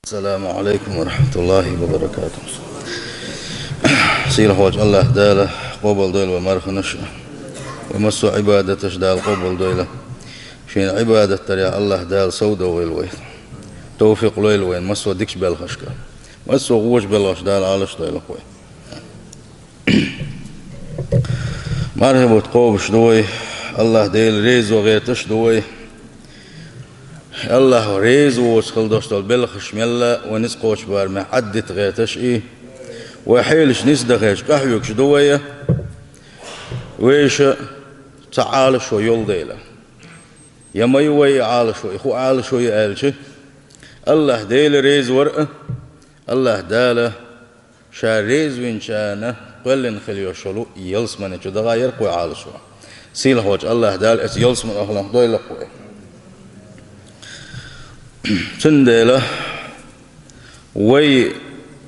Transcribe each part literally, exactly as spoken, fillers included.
السلام عليكم ورحمة الله وبركاته. Сийлахьволчу АллахӀ Дала къобалдойла вай марханаш, вай массо а Ӏибадаташ Дала къобалдойла. Шена Ӏибадат дарехь АллахӀ Дала совдохийла вай. Тавфикъ лойла вайна массо а дикачу белхашка. Массо а вочу белхаш Дала Ӏалашдойла вай. Мархин бутт кхобуш ду вай, АллахӀ Делан резо гӀерташ ду вай. АллахӀ реза воцу хила долуш долу белхаш мелла а вай ницкъ кхочу барамехь Ӏаддита гӀерташ и. Вай хьелаш ницкъ дахарчу къахьоьгуш ду вай, вайша цхьа Ӏалашо йолу дела. Я ма ю вай и Ӏалашо, и хӀун Ӏалашо ю аьлча, АллахӀ Дела реза вар а, АллахӀ Дала Ша реза винчарна кхоьллина хила йолуш йолу ялсамане чу даха яра кхо Ӏалашо. Сийлахьволчу АллахӀ Дала оцу ялсаманин охӀланах дойла вай. Цундела вай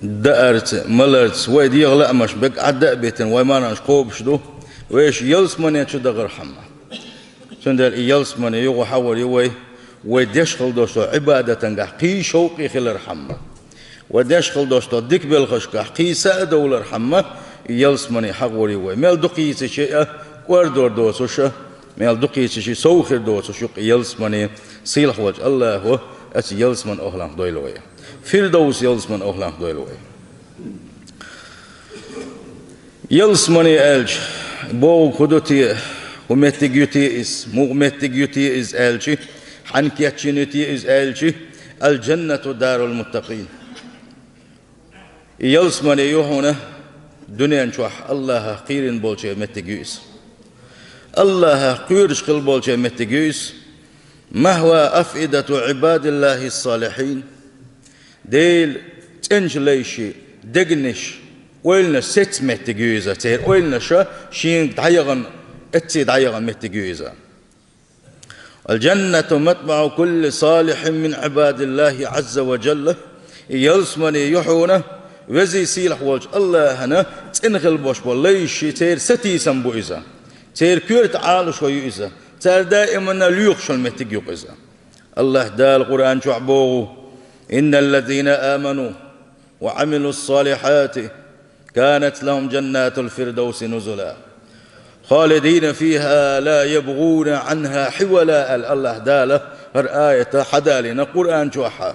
даарца, маларца, вай дегӀан лаамаш бегга Ӏадда а битина, вай марханаш кхобуш ду, вайша ялсамане чу дахархьама. Цундела и ялсамане юха хьахор ю вай, вай деш хила долуш долу Ӏибадатангахь кхин шовкъе хилархьама. Вай деш хила долуш долу дика белхашкахь кхин са а довлархьама, и ялсамане хьахор ю вай. Мел дукха йийцича а, кӀордор доцуш а, мел дукха йийцича а, сов хир доцуш ю-кх и ялсамане, сийлахьволчу АллахӀа оцу ялсаманин охӀланах дойла вай. Фирдовс ялсаманин охӀланах дойла вай. Ялсамане аьлча, бохург хӀун ду те, хӀун меттиг ю те иза, муха меттиг ю те иза аьлча, хьанна кечйина ю те иза аьлча, الجنة دار المتقين. И ялсамане ю хьуна дуьнен чохь АллахӀах кхийрина болчеран меттиг ю иза. АллахӀах кхоьруш хила болчеран меттиг ю иза. مأوى أفئدة عباد الله الصالحين. Делан цӀеначу лайшин дегнаш, ойланаш сецна меттиг ю иза, церан ойланаша шена дӀаяхана, эццехь дӀаяхана меттиг ю иза. الجنة مطمع كل صالح من عباد الله عز وجل. И ялсамане ю хьуна, везий сийлахь волчу АллахӀана цӀена хила болуш болу лайшин церан сатийсам бу иза. Церан коьрта Ӏалашо ю иза. Цара даиманна лоьхуш йолу меттиг ю-кх иза. АллахӀ Дала Къуръан чохь боху: إن الذين آمنوا وعملوا الصالحات كانت لهم جنات الفردوس نزلا خالدين فيها لا يبغون عنها حولا. Ал АллахӀ Дала хӀара аята хьадалийна Къуръан чохь.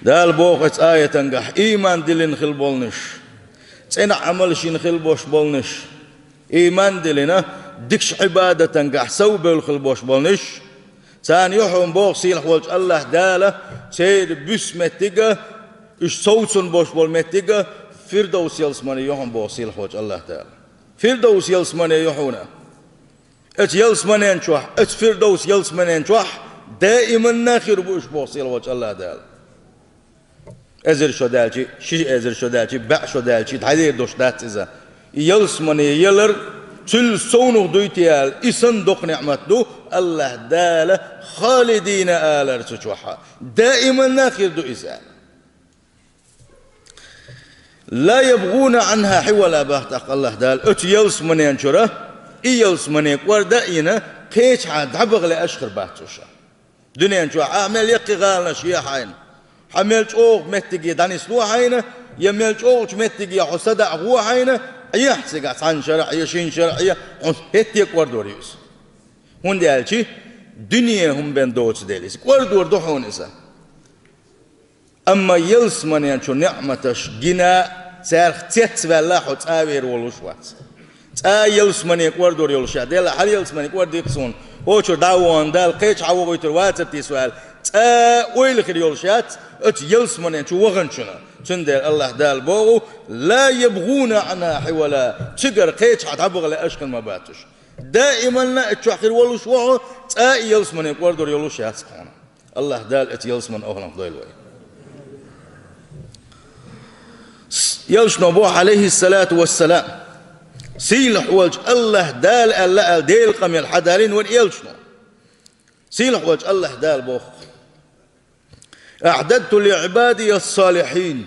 Дала боху оцу аятангахь: ийман диллина хила болнуш, цӀена Ӏамалш йина хила болуш болнуш, ийман диллина, дикачу Ӏибадатангахь совбевлла хила болуш болнуш, царна ю хьуна боху сийлахь волчу АллахӀ Дала, церан буьсса меттиг а, уьш совцун болуш болу меттиг а, Фирдовс ялсамане ю хьуна боху сийлахь волчу АллахӀ Дала. Фирдовс ялсамане ю хьуна. Оцу ялсаманен чохь, оцу Фирдовс ялсаманен чохь даиманна хир бу уьш боху сийлахь волчу АллахӀ Дала. Эзар шо даьлча, ши эзар шо даьлча, бӀе шо даьлча, дӀадер долуш дац иза. И ялсамане ялар, цуьнан совнах дуй те аьлла, и санна доккха ниӀмат ду, АллахӀ Дала халидина алар цу чохь. Даиманна хир ду иза. لا يبغون عنها حولا боху тӀаккха АллахӀ Дала, оцу ялсаманен чуьра, и ялсамане кӀорда а йина, кхечахьа дӀабаха лаьаш хир бац уьш. Дуьнен чохь ахь мел яккхий гӀаланаш е хьайна, хьан мел чӀогӀа меттиге дӀанисло хьайна, я мел чӀогӀачу меттиге хьо садаӀа гӀо хьайна, Ӏехьа цигахь цхьана шарахь я шина шарахь я, хьуна хӀетте а кӀордор ю иза. ХӀунда аьлча дуьне хӀума бен доцу дела иза. КӀордор ду хьуна иза. Амма ялсаманен чу ниӀматаш гина, царах цецваьлла хьо цӀа вер волуш вац. Цкъа а ялсамане кӀордор йолуш яц. Делахь хӀара ялсамане кӀордийра суна, хӀокху чуьра дӀа а вахана, Дала кхечахьа вохуьйтур вацара те со аьлла, цкъа а ойла хир йолуш яц оцу ялсаманен чу ваханчунна. Цундела АллахӀ Дала боху: لا يبغون عنها حولا, цигара кхечахьа дӀабаха лаьаш хир ма бац уьш. Даиманна оцу чохь хир волуш ву хьо, цкъа а ялсамане кӀордор йолуш яц хьуна. АллахӀ Дала оцу ялсаманин охӀланах дойла вай. С-, элчано боху, Ӏалайхиссалату вассалам, сийлахь волчу АллахӀ Дала аьлла аьлла, Делан къамел хьадалийна вайн элчано. Сийлахь волчу АллахӀ Дала боху: أعددت لعبادي الصالحين.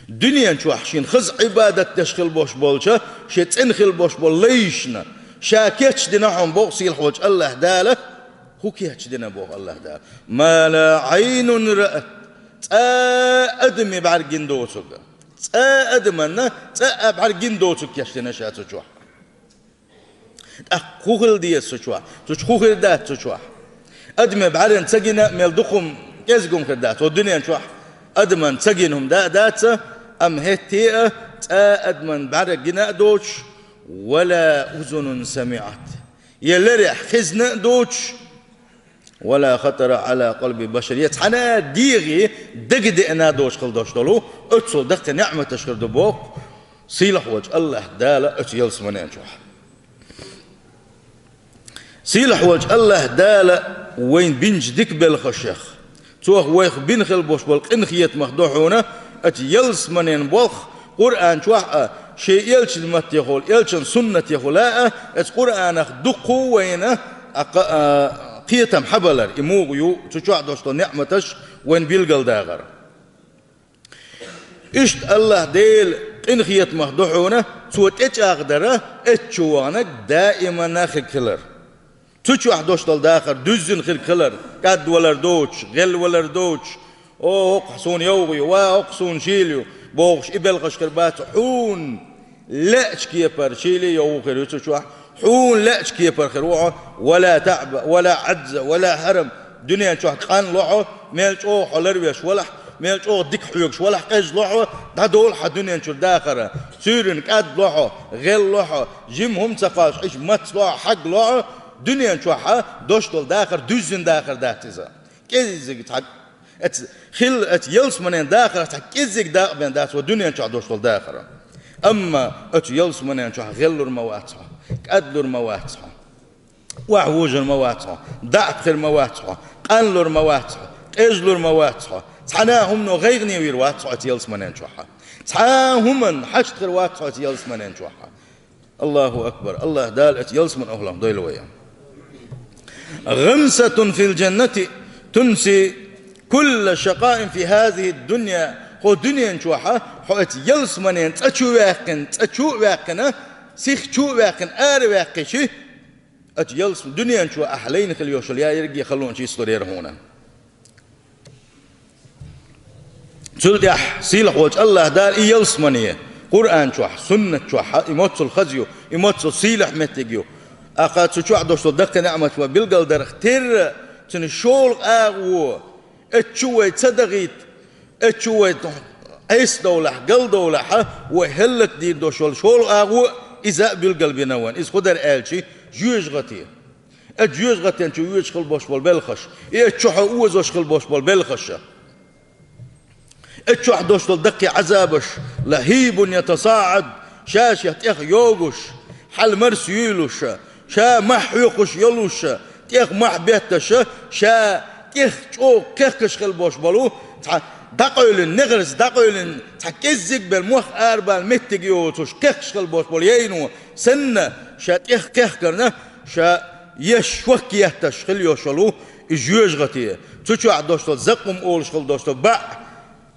Дуьнен чохь шена хаза Ӏибадат деш хила болуш болчу, шен цӀена хила болуш болу лайшна ша кечдина хьуна боху сийлахь волчу АллахӀ Дала, ХӀу кечдина боху Аллаха Дала? «Ма ла Ӏайнун раат», цкъа а адаме бӀаьргина доцург. Цкъа а адаманна, цкъа а бӀаьргина доцург кечдина ша цу чохь. ТӀаккха хӀун хила деза цу чохь? Цу чу хӀун хир дац цу чохь? Адаме бӀаьргина ца гина а мел дукха хӀума кӀезиг хӀума хир дац. ХӀокху дуьнен чохь адаман ца гина хӀума да а дац, амма хӀетте а цкъа а адаман бӀаьргина а доцуш, «ва ла узунун самиӀат», я лерехь хезна а доцуш, «ва ла хатара Ӏала къалби башар», я цхьана а дегӀе дага деана а доцуш хила долуш долу, оццул даккхий неӀматаш хир ду боху сийлахь волчу Аллаха Дала оцу ялсаманен чохь. Сийлахь волчу Аллаха Дала вайна бинчу дика белхашех, Цо вайх бина хила болуш болу къинхетамах ду хьуна оцу ялсаманен болх, Къуръан чохь а, шен элчан маттехула, элчан суннатехула а, оцу Къуръанах дукха ву вайна а кха-, а, кхетам хьабалар, и муха ю, цу чохь долуш долу неӀматаш вайна билгалдахар. Иштта Аллаха Делан къинхетамах ду хьуна, Цо тӀечӀагӀдара, эцчу ваханарг даимана хирг хилар. Цу чохь долуш долу дахар дуьззина хирг хилар, кӀадвалар доцуш, гӀелвалар доцуш, о, хӀокху суна йовха ю, ва, хӀокху суна шийла ю, бохуш, и белхаш хир бац хьуна. Лаьачу кепара шийла а йовха хир ю цу чохь, хьуна лаьачу кепара хир ву хьо, ва ла таӀба, ва ла Ӏазза, ва ла хьарам. Дуьнен чохь къанло хьо, мел чӀогӀа хьо ларвеш валахь, мел чӀогӀа дика хьоьгуш валахь, къежло хьо, дӀадолу хьан дуьнен чуьра дахар. Суьйранна кӀадло хьо, гӀелло хьо, жима хӀума ца кхоллуш, Ӏиш мацло хьо, хьагло хьо, дуьнен чохь долуш долу дахар дуьззина дахар дац иза. КӀеззиг цхьа Эц хилла, эц ялсаманен дахарах цхьа кӀеззиг дакъа бен дац вай дуьнен чохь долуш долу дахар. Амма оцу ялсаманен чохь гӀеллур ма вац хьо, кӀадлур ма вац хьо, охьавожур ма вац хьо, даӀап хир ма вац хьо, къанлур ма вац хьо, къежлур ма вац хьо, цхьана а хӀумано гӀайгӀане вийр вац хьо оцу ялсаманен чохь. Цхьа а хӀуманна хьашт хир вац хьо оцу ялсаманен чохь. Аллаху акбар! Аллаха Дала оцу ялсаман охӀлах дойла вай. «ГӀамсатун фил джаннати тунси кулла шакъаин фи хазихи дунья». ХӀо дуьнен чохь, хьо оцу ялсаманен цӀа чу ваьккхина, цӀа чу а ваьккхина, сих чу а ваьккхина, ара ваьккхичи, оцу ялсам-, дуьнен чохь ахь лайна хила йолуш йолу ерриге халонаш йистур яра хьуна. Цул тӀаьхьа сийлахь волчу Аллаха Дала и ялсамане, Къуръан чохь, суннат чохь, и моццул хаза ю, и моццул сийлахь меттиг ю. Акха цу чохь долуш долу даккхий неӀмат вай билгалдарх терра, цуьнан шолгӀа агӀо, эцчу вай ца дахийта, эцчу вай Ӏеса довлахь, гал довлахь, вай хӀаллакдийр долуш йолу шолгӀа агӀо, иза а билгалбина вайн. Иза хӀун дара аьлчи, жоьжахати. Оцу жоьжахатин чу воьжуш хила болуш болу белхаш, и оцу чу хьо озош хила болуш болу белхаш. Оцу чохь долуш долу даккхий Ӏазабаш, лахӀибун ятасаӀад, ша-шех тӀех йогуш, хьал-марс юьйлуш, ша мохь хьоькхуш йолуш, тӀех мохь бетташ, ша тӀех чӀогӀа кхехкаш хила болуш болу, цхьа дӀакъевлина, негӀарца дӀакъевлина, цхьа кӀеззиг бен мох арабала меттиг йоцуш, кхехкаш хила болуш болу яйно санна, ша тӀех кхехкарна, ша еш шок етташ хила йолуш йолу и жоьжахати. Цу чохь долуш долу закъум олуш хила долуш долу баъ,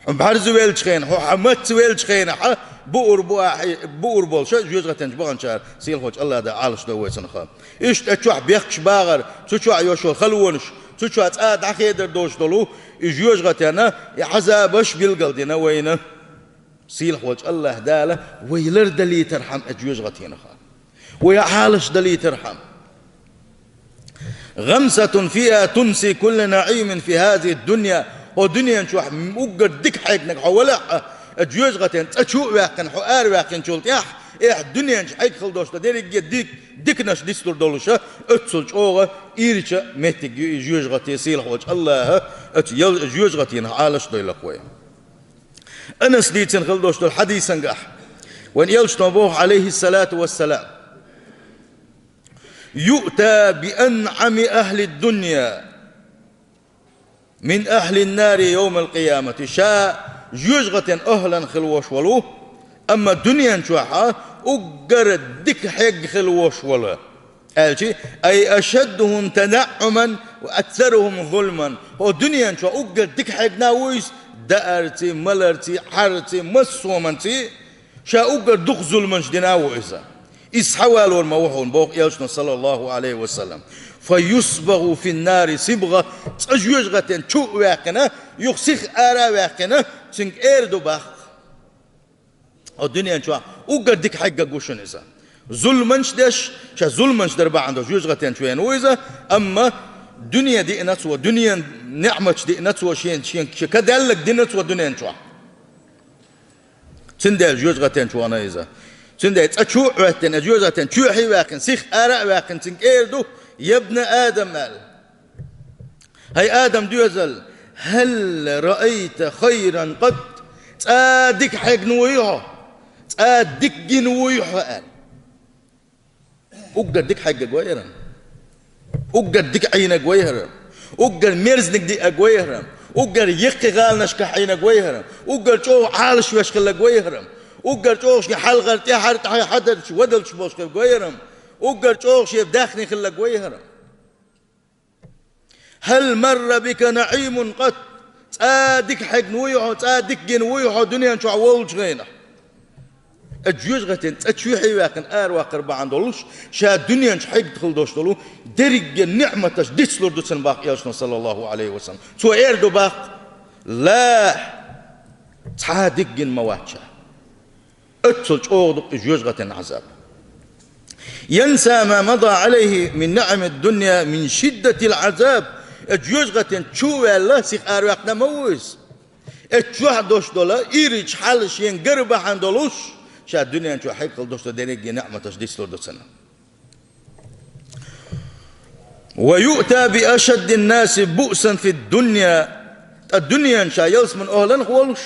хьо бӀаьрзе веллачу хенахь, хьо хьан маца веллачу хенахь, буур бу ахь, буур болуш, жоьжахатин чу баханчара сийлахь волчу Аллаха Дала Ӏалаш дойла вай цунах. Иштта оцу чохь бехкаш багӀар, цу чохь йолуш йолу халонаш, цу чохь цкъа а дӀахедар долуш долу и жоьжахатина, и Ӏазабаш билгалдина вайна. Сийлахь волчу Аллаха Дала вай лардалийтархьама оцу жоьжахатинах. Вай Ӏалаш далийтархьама. «ГӀамсатун фиха тунси кулла наӀимин фи хазихи дунья». Хьо дуьнен чохь уггар дика хьегнарг хьо валахь а, оцу жоьжахатин цӀа чу а ваьккхина, хьо ара ваьккхинчул тӀаьхьа, эхь дуьнен чу хьегна хила долуш долу дерриге дик-, диканаш дицлур долуша, оццул чӀогӀа ирча меттиг ю и жоьжахати, сийлахь волчу Аллаха оцу ял-, жоьжахатинах Ӏалаш дойла вай. Анас дийцина хила долуш долу хьадисангахь, вайн элчано боху, Ӏалайхиссалату вассалам: «Юъта би анъами ахли дунья мин ахли нари йовмал къиямати». Ша жоьжахатин охӀлан хила волуш волу, амма дуьнен чохь уггар дика хьегна хила волуш волу. Аьлчи, ай ашаддухум танаӀуман ва аксарухум зулман. Хьо дуьнен чохь уггар дика хьегна а ву иза, даарций, маларций, Ӏарций, массоманций, ша уггар дукха зуламаш дина а ву иза. Иза схьавалор ма ву хьуна, боху элчано, саллаллаху Ӏалайхи ва саллам. فيصبغ في النار صبغة, цӀа жоьжахатен чу а ваьккхина, юха сиха ара а ваьккхина, цунга эр ду баккха. О дуьнен чохь уггар дика хьегга гу шуна иза. Зуламаш деш, ша зуламаш дар бахьана долуш жоьжахатен чу вена ву иза, амма дуьне диъна цо, дуьнен неӀматаш диъна цо, шен, шен, шен каделлаг дина цо дуьнен чохь. Цундела жоьжахатен чу вана иза. Цундела цӀа чу а Ӏоьттина, жоьжахатен чоьхьа а ваьккхина, сиха ара а ваьккхина, цунга эр ду: «يا ابن آدم», аьлла. «ХӀай Адам доьзал, هل رأيت خيرا قط?» ЦӀа дика хьегна вуй хьо? ЦӀа дика гина вуй хьо, аьлла. Уггар дика хьегнарг вай хӀара. Уггар дика Ӏийнарг вай хӀара. Уггар мерзаниг диъарг вай хӀара. Уггар яккхий гӀаланашкахь Ӏийнарг вай хӀара. Уггар чӀогӀа Ӏалашвеш хилларг вай хӀара. Уггар чӀогӀа шен хьалхара тӀаьхьара тӀаьхьа хьадарчу вадалчу болуш хилларг вай хӀара. Уггар чӀогӀа шен даьхни хилларг вай хӀара. «هل مر بك نعيم قط؟» ЦӀа дика хьегна вуй хьо, цӀа дика гина вуй хьо дуьнен чохь волчу хенахь? Оцу жоьжахатен цӀа чоьхьа а ваьккхина, араваккхар бахьана долуш, ша дуьнен чу хьегна хила долуш долу дерриге неӀматаш дицлур ду цунна баккха элчано, саллаллаху Ӏалайхи ва саллам. Цо эр ду баккха: «لا, цхьа а дика гина ма вац ша». Оццул чӀогӀа ду и жоьжахатен Ӏазаб. «ينسى ما مضى عليه من نعم الدنيا من شدة العذاب». Оцу жоьжахатен чу а ваьлла, сиха араваьккхина ма ву иза. Оцу чохь долуш долу ирачу хьал шена гар бахьана долуш, ша дуьнен чохь хьегна хила долуш долу дерриге неӀматаш дицлур ду цунна. «ويؤتى بأشد الناس بؤسا في الدنيا». ТӀаккха дуьнен чохь ялсаман охӀланах волуш,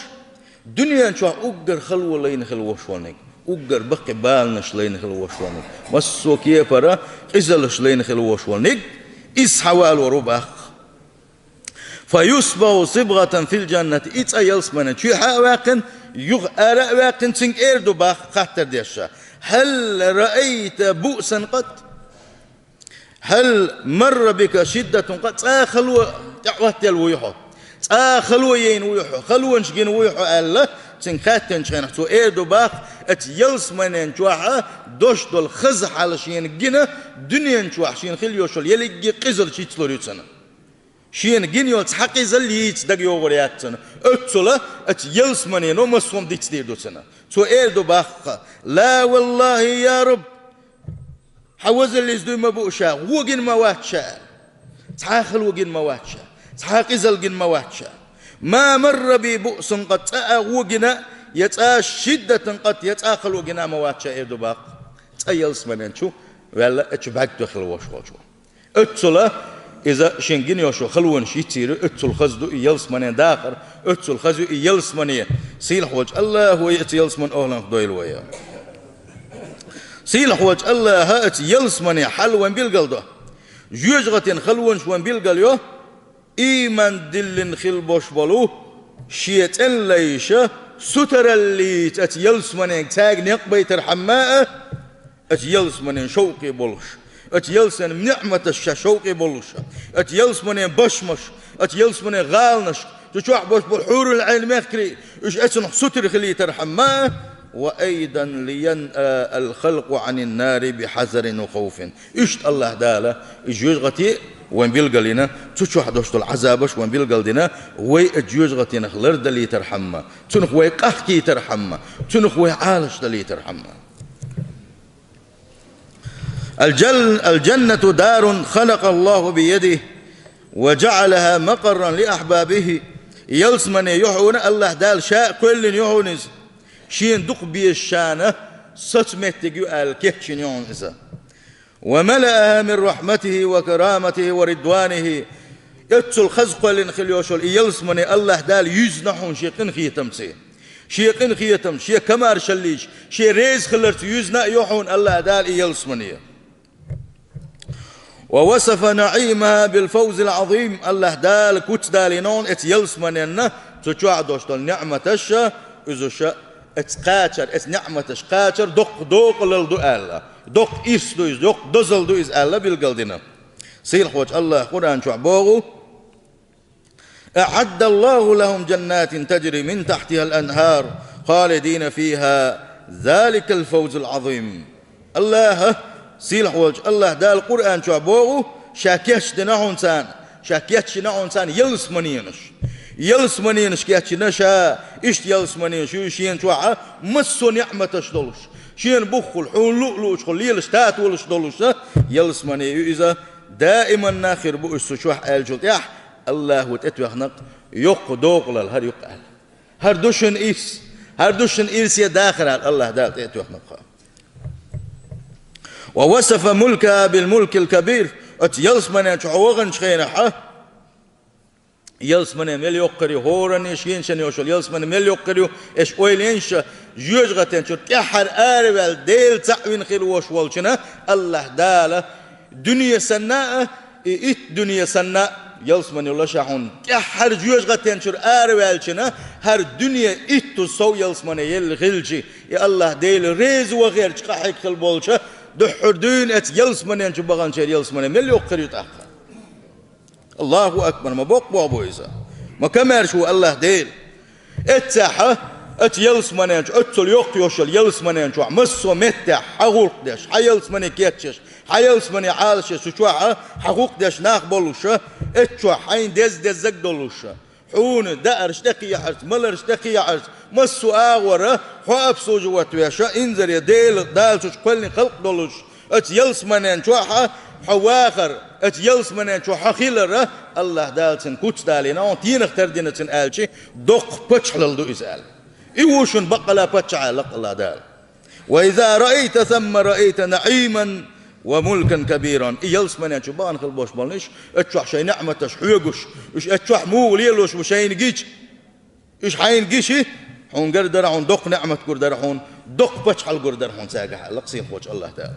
дуьнен чохь уггар хало лайна хила волуш волниг, уггар баккхий баланаш лайна хила волуш волниг, массо а кепара къизаллаш лайна хила волуш волниг, иза схьавалор ву баккха. «فيصبغ صبغة في الجنة». И цӀа ялсаманен чоьхьа а ваьккхина, юха ара а ваьккхина, цуьнга эр ду баккха хаттар деш ша: «هل رأيت بؤسا قط؟ هل مر بك شدة قط؟» ЦӀа хало тӀехӀоттаелла вуй хьо? ЦӀа хало яйна вуй хьо? Халонаш гина вуй хьо? аьлла, цуьнга хаьттинчу хенахь цо эр ду баккха, оцу ялсаманен чохь долуш долу хаза хьал шена гина, дуьнен чохь шена хила йолуш йолу ерриге къизаллаш йицлур ю цунна. Шена гина йолу цхьа къизалла йийца дага йогӀур яц цунна. Оццула оцу ялсаманено массо а дицдийр ду цунна. Цо эр ду баккха: «لا والله يا رب». Хьан вазаллица дуй ма бу ша, гӀо гина ма вац ша аьлла. Цхьа а хало гина ма вац ша, цхьа а къизалла гина ма вац ша. «ما مر بي بؤس قط», цкъа а гӀо гина, я цкъа а, «شدة قط», я цкъа а хало гина ма вац ша, эр ду баккха цӀа ялсаманен чу ваьлла, оцу бӀаьрг тӀехь хила волуш волчо. Оццула иза шен гина йолуш халонаш йицйийр ю, оццул хаза ду и ялсаманен дахар, оццул хаза ю и ялсамане. Сийлахь волчу АллахӀа вай оцу ялсаман охӀланах дойла вай. Сийлахь волчу АллахӀа оцу ялсамане хьал вайн билгал до. Жоьжахатин халонаш вайн билгал йо. Ийман диллина хила болуш болу, шен цӀенлайша, сутараллица оцу ялсаманенга цаьрга некъ байтархьама а, оцу ялсаманен шовкъе болуш, оцу ялсаманен неӀматаш ша шовкъе болуш, оцу ялсаманен башмаш, оцу ялсаманен гӀаланаш, цу чохь болуш болу хьурул Ӏайн мехкарий, уьш оцунах сутара хилийтархьама а, «وأيضا لينأى الخلق عن النار بحذر وخوف». Иштта АллахӀ Дала и жоьжахате вайн билгалйина, цу чохь долуш долу Ӏазабаш вайн билгалдина, вай и жоьжахатенах лардалийтархьама, цунах вай къахкийтархьама, цунах вай Ӏалашдалийтархьама. «الجل-، الجنة دار خلقها الله بيده وجعلها مقرا لأحبابه». Ялсамане ю хьуна АллахӀ Дала ша а кхоьллина ю хьуна иза. Шена дукха безаш шена сацаметтиг ю аьлла кечйина ю хьуна иза. «وملأها من رحمته وكرامته ورضوانه». Оццул хаза кхоьллина хила йолуш йолу и ялсамане АллахӀ Дала юьзна хьуна шен къинхетамца. Шен къинхетам, шен комаьршаллича, шен реза хиларца юьзна а ю хьуна АллахӀ Дала и ялсамане. «ووصف نعيمها بالفوز العظيم». АллахӀ Дала куц далийна хьуна оцу ялсаманенна, цу чохь долуш долу неӀматаша, иза ша оцу кхачар, оцу неӀматаша кхачар доккха докъалал ду аьлла, доккха ирс ду иза, доккха дозалла ду иза аьлла билгалдина. Сийлахь волчу АллахӀа Къуръан чохь боху: «أعد الله لهم جنات تجري من تحتها الأنهار خالدين فيها ذلك الفوز العظيم». АллахӀа, сийлахь волчу АллахӀ Дала Къуръан чохь боху: Ша кечдина хьуна царна, ша кечйина хьуна царна ялсаманенаш. Ялсаманенаш кечйина ша, иштта ялсаманенаш ю шена чохь а, массо а неӀматаш долуш, шена бухахула, хьуна луъу-луъучухула лелаш татолаш долуш а, ялсамане ю иза, даиман нах хир бу уьш цу чохь аьллачул тӀаьхьа, АллахӀа тӀетоьхна-кх йоккха докъалалла, хӀара юкъа аьлла. ХӀара ду шуна ирс, хӀара ду шуна ирсе дахар аьлла, АллахӀ Дала тӀе а тоьхна-кх. «ووصف ملكها بالملك الكبير». Оцу ялсаманен чу хьо ваханчу хенахь, ялсамане мел йоккхур ю, хӀоранна шена-шена йолуш йолу ялсамане мел йоккхур ю, аша ойла йина ша, жоьжахатен чуьра тӀаьххьара араваьлла, Дела цхьаъ вина хир волуш волчунна, АллахӀ Дала дуьне санна а, и итт дуьне санна а, ялсамане йолуш хьуна, тӀаьххьара жоьжахатен чуьра араваьллачунна, хӀара дуьне иттаза сов ялсамане елла хилча, и АллахӀ Дела реза вахарчу къахьега хила болчу, дуьххьара дуьйна оцу ялсаманен чу баханчеран ялсамане мел йоккхур ю тӀаккха. АллахӀу акбар, ма боккха боху бу иза. Ма комаьрша ву АллахӀ Дела. Эццехь, оцу ялсаманен чу, оццул йоккха йолуш йолу ялсаманен чохь массо а меттехь хьан гӀуллакх деш, хьан ялсамане кечъеш, хьан ялсамане Ӏалашъеш, цу чохь хьан гӀуллакх деш нах болуш, эццу чохь хьайна деза-деззиг долуш, хьуна даарш тӀекхехьарца, маларш тӀекхехьарца, массо а агӀор хьо обслуживать веш, инзаре Дела, Дала цу чу кхоьллина халкъ долуш, оцу ялсаманен чохь хьо вахар, оцу ялсаманен чохь хьо хилар, АллахӀ Дала цуьнан куц далийна, хьуна тӀенах тардина цуьнан аьлча, доккха паччахьалла ду иза аьлла. И ву шуна баккъала паччахь аьлла-кх АллахӀ Дала. «وإذا رأيت ثم رأيت نعيما وملكا كبيرا». И ялсаманен чу бахана хила болуш болу уьш, оцу чохь шайн неӀматаш хьоьгуш, уьш оцу чохь муха лелош бу шайна гича, уьш хьайна гича, хьуна гур дара хьуна доккха неӀмат гур дара хьуна, доккха паччахьалла гур дара хьуна цаьргахь аьлла-кх сийлахьчу АллахӀ Дала.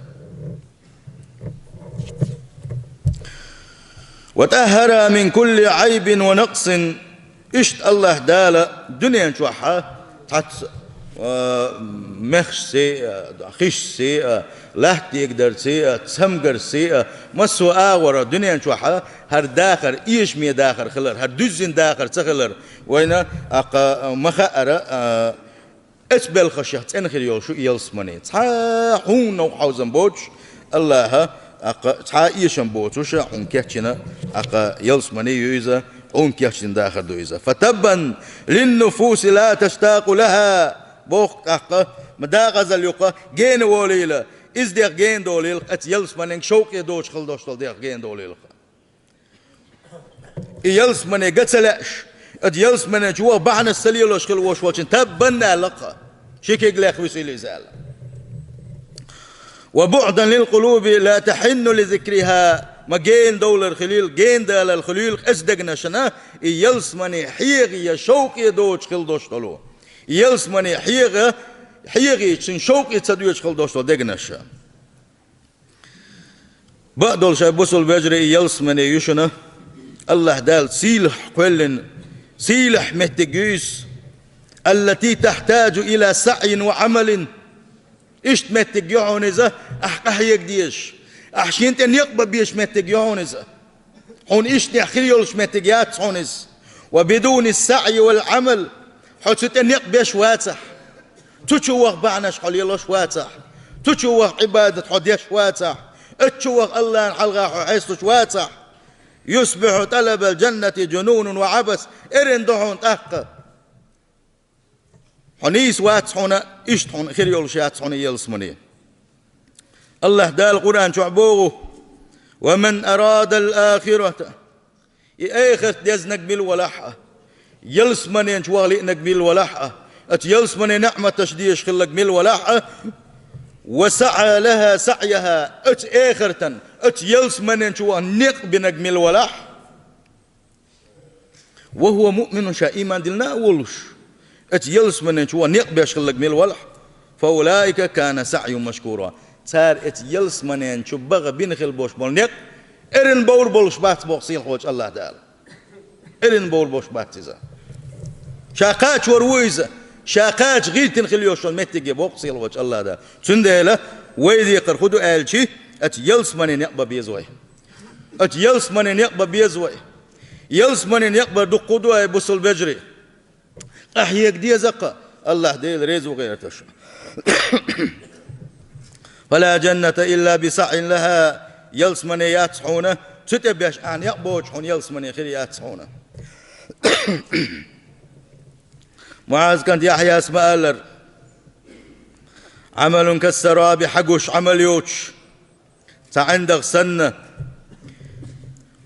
«وطهرها من كل عيب ونقص». Иштта АллахӀ Дала дуьнен чохь цхьацца, а, мехашций а, хишций а, латтийгдарций а, цамгарций а, массо а агӀор дуьнен чохь хӀара дахар, эшаме дахар хилар, хӀара дуьззина дахар ца хилар, вайна, а, кха, ма хаъара, а, Эцу белхашех цӀена хир йолуш ю и ялсамане. Цхьа а хьуна новкъа хьовзам боцуш, АллахӀа, аккха, цхьа а эшам боцуш, хьуна кечйина, аккха, ялсамане ю иза, хьуна кечдина дахар ду иза. «فطبا للنفوس لا تشتاق لها». Боху тӀаккха, ма декъазалла юкъа гена волийла, иза дегӀ гена долийла, оцу ялсаманенга шовкъе доцуш хила долуш долу дегӀ гена долийла. И ялсамане ган ца лаьаш, оцу ялсамане чу ваха бахьанаш ца лелош хила волуш волчун таббан аьлла-кх, ши кег леха висийла иза аьлла. «وبعدا للقلوب لا تحن لذكرها». Ма гена довлар хилийла, гена далар хилийла оцу дегнашна, и ялсамане хьеха я шовкъе доцуш хила долуш долу. И ялсамане хьеха, хьехийча, цуьнан шовкъе ца доцуш хила долуш долу дегнаш. Бакъдолуш, ай бусалба вежарий, и ялсамане ю шуна, АллахӀ Дала сийлахь кхоьллина, сийлахь меттиг ю иза. «التي تحتاج إلى سعي وعمل». Иштта меттиг ю хьуна иза, ахь къахьега дезаш, ахь шена тӀе некъ бан безаш меттиг ю хьуна иза. Хьуна иштта хир йолуш меттиг яц хьуна иза. «وبدون السعي والعمل». Хьо цу тӀе некъ беш вацахь, цу чу ваха бахьанаш хьо лелош вацахь, цу чу ваха Ӏибадат хьо деш вацахь, оцу чу ваха АллахӀна хьалха хьо хьестуш вацахь, «يصبح طلب الجنة جنونا وعبث». Эрна ду хьуна тӀаккха. Хьо нийса вац хьуна, иштта хьуна хир йолуш яц хьуна ялсамане. АллахӀ Дала Къуръан чохь боху: «ومن أراد الآخرة». И эхарт дезнарг мила валахь а, ялсаманен чу ваха лиънарг мила валахь а, оцу ялсамане неӀматаш дезаш хилларг мила валахь а, «وسعى لها سعيها», оцу эхартан, оцу ялсаманен чу ваха некъ бинарг мила валахь а, «وهو مؤمن», ша ийман диллина а волуш, оцу ялсаманен чу ваха некъ беш хилларг мила валахь, «فأولئك كان سعيهم مشكورا». Цара оцу ялсаманен чу баха бина хила болуш болу некъ эрна бовр болуш бац боху сийлахьчу АллахӀ Дала. Эрна бовр болуш бац иза. Ша кхачор ву иза, ша кхача гӀиртина хила йолуш йолу меттиге боху сийлахьчу АллахӀ Дала. Цундела вай декхар хӀун ду аьлчи, оцу ялсаманен некъ бан беза вай. Оцу ялсаманен некъ бан беза вай. Ялсаманен некъ бар дуккха ду, ай бусалба вежарий. Къахьега деза-кх, АллахӀ Дела реза ву гӀерташ. «فلا جنة إلا بسعي لها». Ялсамане яц хьуна, Цу тӀе беш ахьа некъ боцуш хьуна ялсамане хир яц хьуна. МуӀаз кӀант Яхьъяс ма-аллара: «عمل كالسراب», хьагуш Ӏамал йоцуш цхьа ӀиндагӀ санна,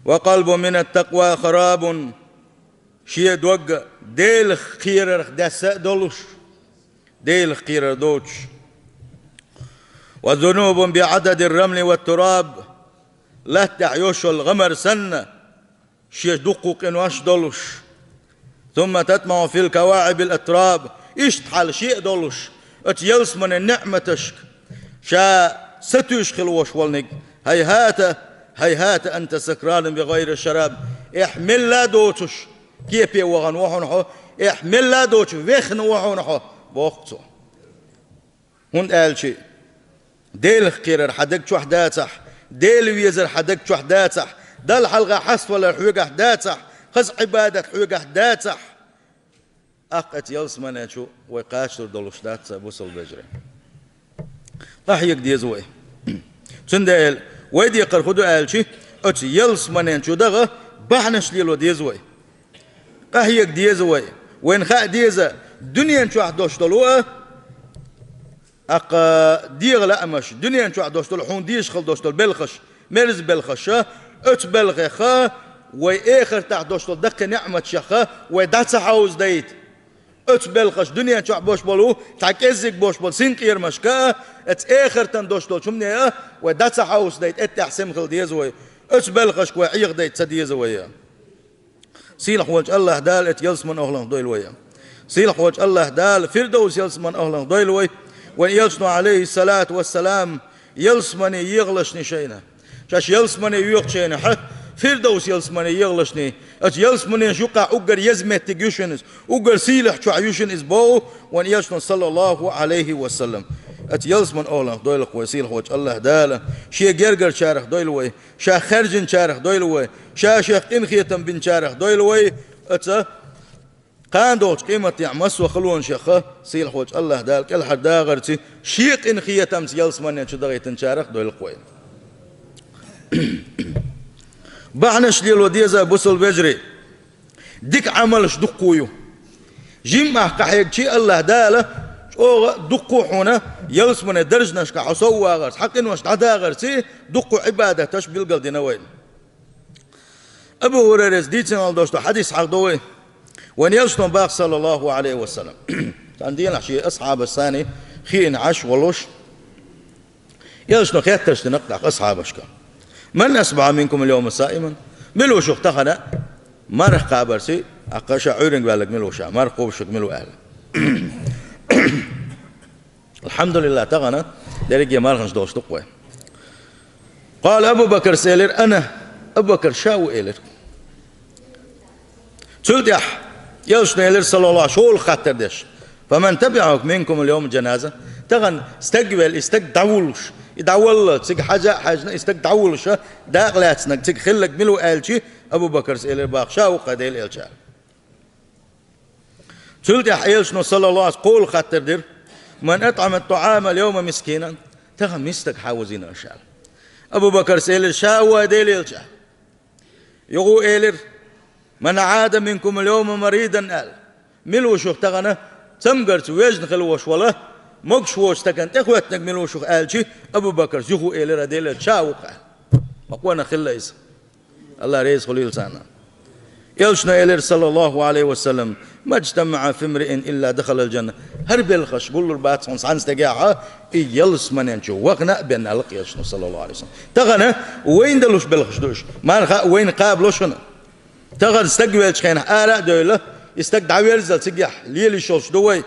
«وقلب من التقوى خراب», шен дог Делах кхерарх даьсса а долуш, Делах кхерар доцуш. «وذنوب بعدد الرمل والتراب», латтахь йолуш йолу гӀамар санна, шен дуккха къинош долуш. «ثم تطمع في الكواعب الأتراب», иштта хьал шен а долуш, оцу ялсаманин неӀматашка ша сатуьйсуш хила волуш волниг: «هيهات، هيهات أنت سكران بغير شراب». Эхь, мелла а доцуш, кепе вахана ву хьуна хьо, эхь, мелла а доцуш, вехна ву хьуна хьо, боху цо. ХӀунда аьлча Делах кхерар хьан даг чохь дацахь, Дела везар хьан даг чохь дацахь, Далла хьалха хьаставалар хьоьгахь дацахь, хаза Ӏибадат хьоьгахь дацахь, тӀаккха оцу ялсамане чу вай кхачалур долуш дац, сан бусалба вежарий. Къахьега деза вай. Цундела вай декхар хӀун ду аьлча, оцу ялсамане чу даха бахьанаш лело деза вай. Къахьега деза вай. Вайна хаа деза, дуьнен чохь долуш долу а, тӀаккха дегӀан лаамаш, дуьнен чохь долуш долу, хьуна дезаш хила долуш долу белхаш, мерза белхаш а, оцу белхех а, вай эхартахь долуш долу даккхий неӀматех а вай дӀа ца хьовзадайта. Оцу белхаш, дуьнен чохь болуш болу, цхьа кӀеззиг болуш болу синкъерамашка а, оцу эхартан долуш долчу хӀумане а вай дӀа ца хьовзадайта, эттехь сема хила деза вай. Оцу белхашка вай Ӏехадайта ца деза вай. Сийлахь волчу АллахӀ Дала оцу ялсаманин охьаланах дойла вай. Сийлахь волчу АллахӀ Дала Фирдовс ялсаманин охьаланах дойла вай. Вайн элчано, Ӏалайхиссалату вассалам, ялсамане ехалашний шайна, шаьш ялсамане йоьхучу шайна хьа, Фирдовс ялсамане ехалашний, оцу ялсаманин юкъахь уггар еза меттиг ю шуна иза, уггар сийлахь чохь ю шуна иза боху вайн элчано, саллаллаху Ӏалайхи ва саллам. Оцу ялсаманин охьаланах дойла вай, сийлахь волчу АллахӀ Дала, шен гергарчарах дойла вай. Ша хаьржинчарах дойла вай, ша шех къинхетам бинчарах дойла вай, оцу кхана долчу къематдийнахь массо а халонашкахь сийлахь волчу АллахӀ Дала кӀелхьардахарца, шен къинхетамца ялсамане чу дахийтинчарах дойла вай. Бахьанаш лело деза, бусалба вежарий. Дика Ӏамалш дуккха ю. Жимма ахь къахьегчи, АллахӀ Дала чӀогӀа а дуккха а хьуна ялсамане даржанашкахь хьо сов вагӀарца, хьан къинош дӀадахарца дуккха Ӏибадаташ билгалдина вайна. Абу ХӀурайрас дийцина долуш долу хьадис хьахадо вай. Вайн элчано боху, саллаллаху Ӏалайхи ва саллам. Цхьана дийнахь шен асхьабашца хиъна Ӏаш волуш, элчано хеттарш дина-кх тӀаккха асхьабашка: «من أصبح منكم اليوم صائما؟» Мила ву шух тахана марха кхабарца, тӀаккха ша Ӏуьйранга ваьлларг мила ву ша, марха кхобуш верг мила ву аьлла. АлхьамдулиллахӀ, тахана дерриге марханаш долуш ду-кх вай. قال أبو بكر, элира: «أنا». Абу Бакр ша ву элира. Цул тӀаьхьа элчано элира, саллаллаху Ӏалайхи ва саллам, хаттар деш: «فمن تبعه منكم اليوم جنازة؟» Тахана стаг велла, и стаг дӀавуллуш, и дӀавалла, цига хьажа а хьаьжна, и стаг дӀавуллуш, дакъа лаьцнарг цига хилларг мила ву аьлчи, Абу Бакрас элира боху: «Ша ву-кх, Делан элча». Цул тӀаьхьа элчано, саллаллаху Ӏалайхи ва саллам, кхола хаттар дира: «من أطعم الطعام اليوم مسكينا؟» Тахана миска стаг хьан вузийна аша аьлла. Абу Бакрас элира: «Ша ву, Делан элча». Юха ву элира: «من عاد منكم اليوم مريضا», аьлла. Мила ву шух тахана цамгарца вежна хила волуш волу, могуш воцу стагана тӀехӀоьттинарг мила ву шух аьлчи, Абу Бакрас юха ву элира: «Делан элча, ша ву-кх», аьлла. Ма къонах хилла иза. АллахӀ реза хуьлийла царна. Элчано элира, саллаллаху Ӏалайхи ва саллам: «ما اجتمع في امرئ إلا دخل الجنة». ХӀара белхаш гуллур бац хьуна цхьана стагехь, и ялсамане чу вахана а бен, аьлла-кх элчано, саллаллаху Ӏалайхи ва саллам. Тахана вайна далуш белхаш ду уьш. Марха а вайна кхабало шуна. Тахана стаг веллачу хенахь ара а девлла, и стаг дӀаверззал цигахь лела йиш йолуш ду вай.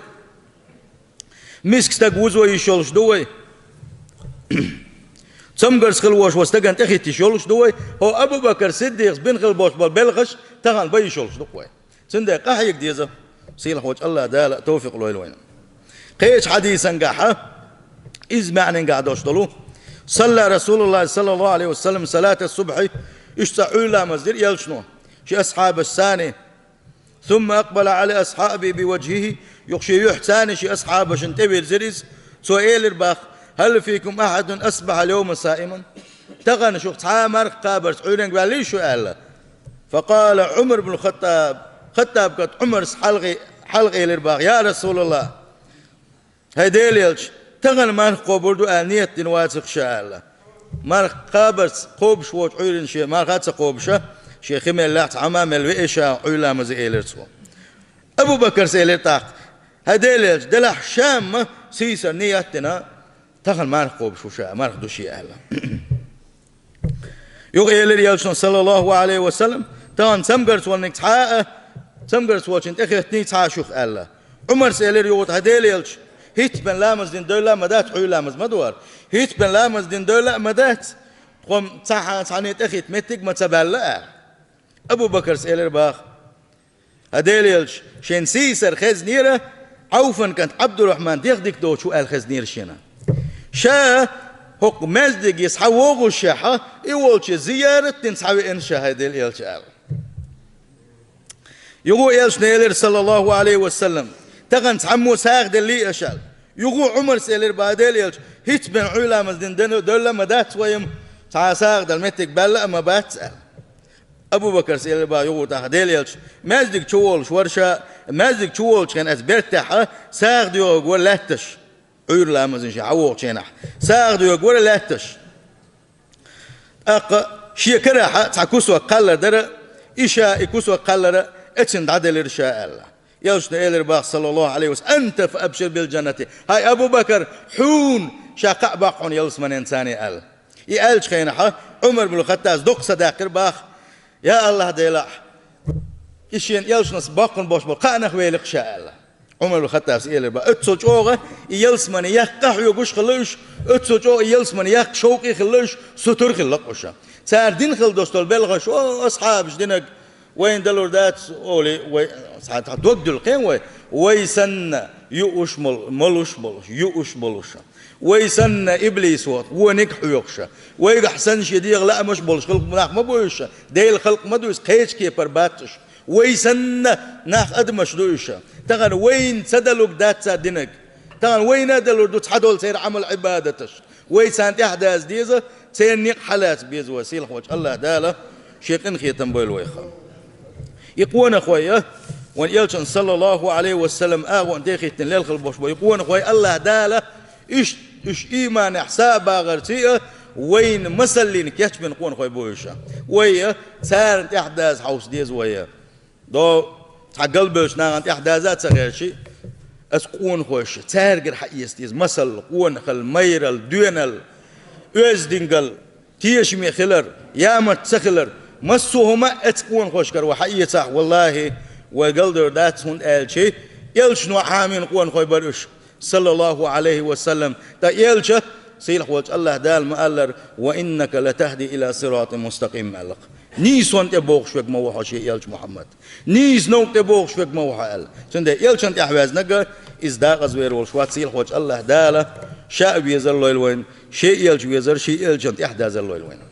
Миска стаг вузо йиш йолуш ду вай. Цамгарца хила волуш волу стагана тӀехӀитта йиш йолуш ду вай. ХӀо Абу Бакр Сиддикъас бина хила болуш болу белхаш тахана бан йиш йолуш ду-кх вай. Цундела къахьега деза, сийлахь волчу АллахӀ Дала тавфикъ лойла вайна. Кхечу хьадисангахьа, иза маьӀнангахь долуш долу: «صلى رسول الله صلى الله عليه وسلم صلاة الصبح», иштта цкъа Ӏуьйра ламаз дира элчано шен асхьабашца. «ثم أقبل على أصحابه بوجهه», юха шен юьхьца шен асхьабашна тӀевирзира иза. Цо элира боху: «هل فيكم أحد أصبح اليوم صائما؟» «Тахана шух цхьа а марха кхабарца Ӏуьйренга ваьллий шу?» — аьлла. فقال عمر بن الخطاب, Хаттаб кӀант Ӏумара хьалха, хьалха элира боху: «يا رسول الله, хӀай Делан элча, тахана марха кхобур ду аьлла нийят дина вацара ша», — аьлла. Марха кхабарца кхобуш воцу Ӏуьйранна шен марха а ца кхобуш, шен хи мел лаьцна, хьама а мел веа ша Ӏуьйра ламазе, элира цо. Абу Бакарс элира тӀаккха: «ХӀай Делан элча, делахь ша-м сийсара нийят дина, тахана марха кхобуш ву ша, марха ду шен», — аьлла. Юха элира элчано, саллаллаху алейхи ва саллам: «Тахана цамгарца волниг цхьа а, цамгарца волчун тӀехеттиний цхьа а шух», — аьлла. Ӏумарс элира юха: «ХӀай Делан элча, хӀитта бен ламаз дина девлла а ма дац, Ӏуьйра ламаз ма ду хӀара, хӀитта бен ламаз дина девлла а ма дац, тхо-м цхьа а, цхьанна тӀехӀитта меттиг ма ца баьлла», — аьлла. Абу Бакарс элира боху: «ХӀай Делан элча, шена сийсара хезнера Ӏавфан кӀант Ӏабдуррахьман дегӀ дика доцуш ву аьлла хезнера шена. Ша хӀокху маьждиге схьавогӀушехь, и волчу зиярат дина схьавеана ша, хӀай Делан элча», — аьлла. Юха элчано элира, саллаллаху алейхи ва саллам: «Тахана цхьаммо сагӀа деллий аша?» — аьлла. Юха Ӏумарс элира боху: «ХӀай Делан элча, хӀитта бен Ӏуьйра ламаз дина девлла а ма дац вай-м, цхьа а сагӀа дала меттиг баьлла а ма бац», — аьлла. Абу Бакарс элира боху юха тӀаккха: «Делан элча, маьждиг чу волуш вара ша, маьждиг чу волчу хенахь, аса бертехь сагӀа доьгӀург вара лаьтташ, Ӏуьйра ламазна ша хьавогӀучу хенахь сагӀа доьгӀург вара лаьтташ. ТӀаккха шен карахь цхьа кусок кхаллар дара, и ша и кусок кхаллар эцна дӀаделира ша», — аьлла. Элчано элира боху, саллаллаху алейхи ва саллам: «Анта фа абшир бил джаннати. ХӀай Абу Бакар, хьуна ша кхаъ баккха хьуна ялсаманин царний», — аьлла. И аьллачу хенахь Ӏумар бин Хаттаб доккха са даьккхира боху: «Я Аллах Делахь, и шена элчанас боккхун болуш болу кхаъ нах велира ша», — аьлла. Ӏумар бин Хаттабс элира боху: «Оццул чӀогӀа и ялсамане яккха хьоьгуш хилла уьш, оццул чӀогӀа и ялсамане яккха шовкъе хилла уьш, сутара хилла-кх уьш. Цара дина хилла долуш долу белхаш, о, асхьабаш динарг вайна далур дац олий, вай, цхьа, цхьа дог дуьллу кхин вай, вай санна юуш мол-, молуш болуш, юуш болуш. Вай санна иблис ву, вониг хьоьхуш. Вайгахь санна шен дегӀан лаамаш болуш хилла нах ма бу уьш, Делан халкъ ма ду уьш, кхечу кепара бац уьш. Вай санна нах адамаш ду уьш. Тахана вайна ца далург дац цара динарг. Тахана вайна а далур ду цхьадолу церан Ӏамал-Ӏибадаташ. Вай царна тӀаьхьадаза деза, церан некъ хьалаца беза вай, сийлахь волчу Аллах Дала шен къинхетам бойла вайх». И къонахой а, вайн элчанна, саллаллаху алейхи ва саллам, агӀонна тӀехӀиттина лелхала болуш бу и къонахой, Аллах Дала иштта уьш ийманехь сагӀа багӀарций а, вайна масаллина кечбина къонахой бу уьш. Вай а царна тӀаьхьадаза хьовса деза вай а. До цхьа галбевллачу нахана тӀаьхьадаза а ца гӀерташ, аса къонахойша, цаьргара хьаэца деза масал, къонахалла, майралла, доьналла, оьздангалла, тешаме хилар, ямарта ца хилар, массо а хӀума а оцу къонахошкара вай хьаэцахь, валлахӀи, вай галдевр дац, хӀунда аьлча элчано хьамийна къонахой бара уьш, саллаллаху алейхи ва саллам. Ткъа элча, сийлахь волчу Аллах Дала ма-аллара: «Ва иннака латахди ила сиратин мустакъим», — аьлла-кх. Нийсонна тӀе бохуш верг ма ву хьо шен элча Мухьаммад. Нийса новкъа тӀе бохуш верг ма ву хьо аьлла. Цундела элчанна тӀаьхьаваьзнарг а иза дакъаза вер волуш вац, сийлахь волчу Аллах Дала ша а везар лойла вайна, шен элча везар, шен элчанна тӀаьхьадазар лойла вайна.